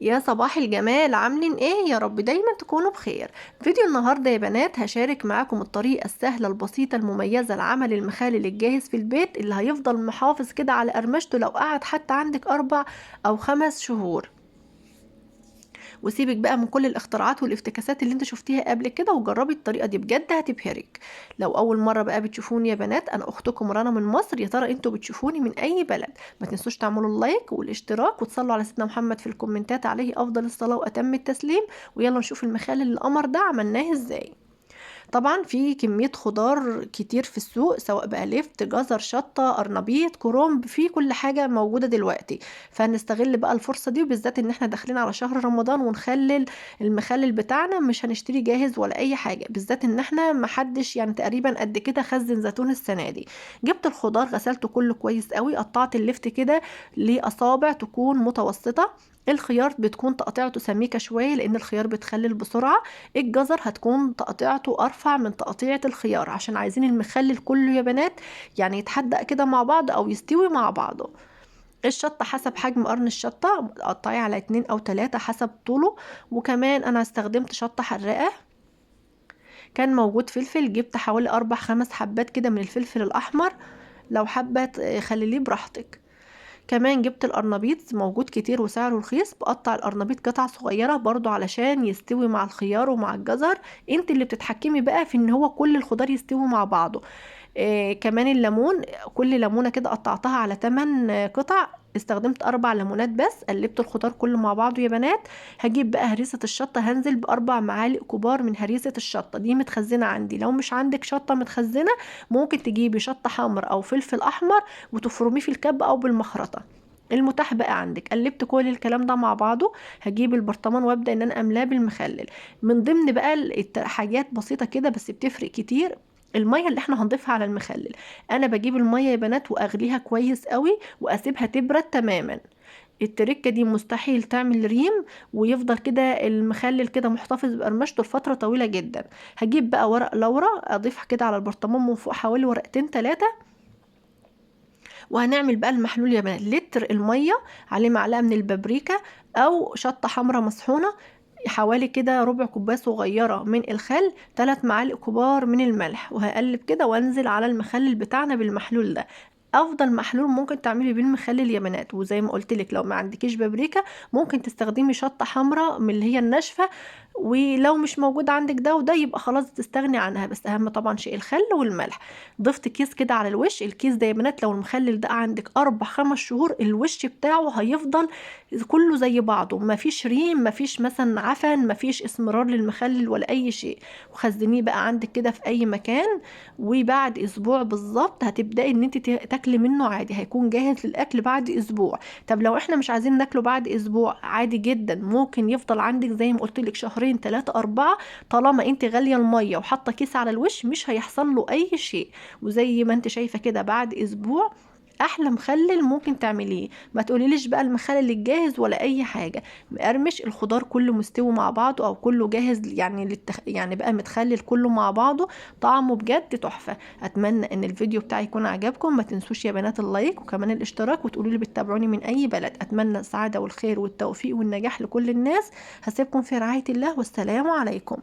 يا صباح الجمال، عاملين ايه؟ يا رب دايما تكونوا بخير. فيديو النهارده يا بنات هشارك معاكم الطريقة السهلة البسيطة المميزة لعمل المخلل الجاهز في البيت اللي هيفضل محافظ كده على قرمشته لو قعد حتى عندك 4 أو 5 شهور. وسيبك بقى من كل الاختراعات والافتكاسات اللي انت شفتيها قبل كده، وجربي الطريقة دي بجد هتبهرك. لو اول مرة بقى بتشوفوني يا بنات، انا اختكم رنا من مصر. يا ترى انتوا بتشوفوني من اي بلد؟ ما تنسوش تعملوا ال like والاشتراك وتصلوا على سيدنا محمد في الكومنتات عليه افضل الصلاة واتم التسليم. ويلا نشوف المخلل القمر ده عملناه ازاي. طبعا في كمية خضار كتير في السوق، سواء بقى لفت، جزر، شطة، قرنبيط، كرنب، في كل حاجة موجودة دلوقتي. فهنستغل بقى الفرصة دي، وبالذات ان احنا داخلين على شهر رمضان، ونخلل المخلل بتاعنا، مش هنشتري جاهز ولا اي حاجة، بالذات ان احنا محدش تقريبا قد كده خزن زيتون السنة دي. جبت الخضار غسلته كله كويس قوي، قطعت اللفت كده لأصابع تكون متوسطة. الخيار بتكون تقطيعته سميكة شوية لأن الخيار بيتخلل بسرعة. الجزر هتكون تقطيعته أرفع من تقطيعة الخيار، عشان عايزين المخلل كله يا بنات يتحدق كده مع بعض أو يستوي مع بعضه. الشطة حسب حجم قرن الشطة، قطعية على 2 أو 3 حسب طوله. وكمان أنا استخدمت شطة حراقة. كان موجود فلفل، جبت حوالي 4-5 حبات كده من الفلفل الأحمر، لو حابة خليه براحتك. كمان جبت القرنبيط، موجود كتير وسعره رخيص. بقطع القرنبيط قطع صغيرة برضو علشان يستوي مع الخيار ومع الجزر. انت اللي بتتحكمي بقى في ان هو كل الخضار يستوي مع بعضه. كمان الليمون، كل ليمونة كده قطعتها على 8 قطع، استخدمت 4 ليمونات بس. قلبت الخضار كله مع بعضه يا بنات. هجيب بقى هريسة الشطة، هنزل ب4 معالق كبار من هريسة الشطة، دي متخزنة عندي. لو مش عندك شطة متخزنة ممكن تجيبي شطة حمر أو فلفل أحمر وتفرميه في الكب أو بالمخرطة، المتاح بقى عندك. قلبت كل الكلام ده مع بعضه. هجيب البرطمان وابدا ان انا املاه بالمخلل. من ضمن بقى حاجات بسيطة كده بس بتفرق كتير، المية اللي احنا هنضيفها على المخلل. انا بجيب المية يا بنات واغليها كويس قوي واسيبها تبرد تماما. التركة دي مستحيل تعمل ريم ويفضل كده المخلل كده محتفظ بقرمشته لفترة طويلة جدا. هجيب بقى ورق لورا اضيفها كده على البرطمان من فوق حوالي ورقتين 3. وهنعمل بقى المحلول يا بنات. لتر المية عليه معلقة من البابريكا او شطة حمرا مصحونة، حوالي كده ربع كوباية صغيرة من الخل، 3 معالق كبار من الملح. وهقلب كده وانزل على المخلل بتاعنا بالمحلول ده. افضل محلول ممكن تعملي بيه المخلل يا بنات. وزي ما قلت لك لو ما عندكيش بابريكا ممكن تستخدمي شطه حمراء من اللي هي الناشفه، ولو مش موجود عندك ده وده يبقى خلاص تستغني عنها. بس اهم طبعا شيء الخل والملح. ضفت كيس كده على الوش. الكيس ده يا بنات لو المخلل ده عندك 4-5 شهور الوش بتاعه هيفضل كله زي بعضه، ما فيش ريم، ما فيش مثلا عفن، ما فيش اسمرار للمخلل ولا اي شيء. وخزنيه بقى عندك كده في اي مكان، وبعد اسبوع بالظبط هتبداي ان انت تاكلي منه عادي، هيكون جاهز للاكل بعد اسبوع. طب لو احنا مش عايزين ناكله بعد اسبوع عادي جدا، ممكن يفضل عندك زي ما قلت لك شهرين 3 4، طالما انت غالية المية وحاطه كيس على الوش مش هيحصل له اي شيء. وزي ما انت شايفه كده بعد اسبوع احلى مخلل ممكن تعمليه. ما تقوليليش بقى المخلل الجاهز ولا اي حاجة، مقرمش، الخضار كله مستوي مع بعضه او كله جاهز يعني بقى متخلل كله مع بعضه، طعمه بجد تحفة. اتمنى ان الفيديو بتاعي يكون عجبكم. ما تنسوش يا بنات ال like وكمان الاشتراك، وتقولوا لي بتتابعوني من اي بلد. اتمنى السعادة والخير والتوفيق والنجاح لكل الناس. هسيبكم في رعاية الله، والسلام عليكم.